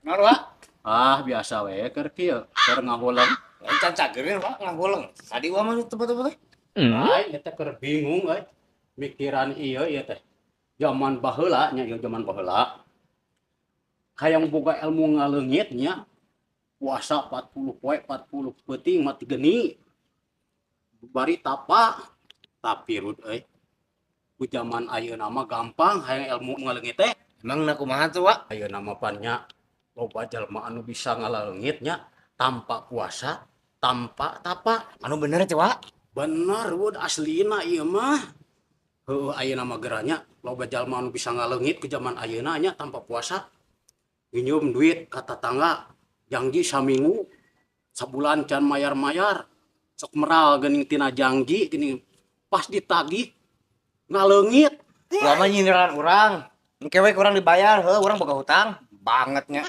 Naon, Wak? Ah, biasa we keur kieu, keur ngahuleng. Lain can cagerin, Wak, ngahuleng. Tadi Wak mah tempat-tempat teh. Ai, ieu teh keur bingung euy. Mikiran ieu ieu teh. Zaman baheula nya ieu zaman baheula. Hayang boga ilmu ngaleungit nya. Puasa 40 poe 40 peuting mati geni. Bari tapa tapi rud euy. Ku zaman ayeuna mah gampang hayang ilmu ngaleungit teh. Emang na kumaha tuh, Wak? Ayeuna mah pan nya loba jalma anu bisa ngaleungit nya tanpa puasa, tanpa tapa. Anu bener teh, Wak? Bener, Wud, aslina ieu mah. Heueuh, ayeuna mah geranya loba jalma anu bisa ngaleungit ke zaman ayeuna nya tanpa puasa. Nginjem duit ka tatangga, janji saminggu, sabulan can mayar-mayar. Sok meral geuning tina janji geuning pas ditagih ngaleungit. Wak mah nyindiran urang. Engke we kurang dibayar, heuh urang boga hutang banget nya.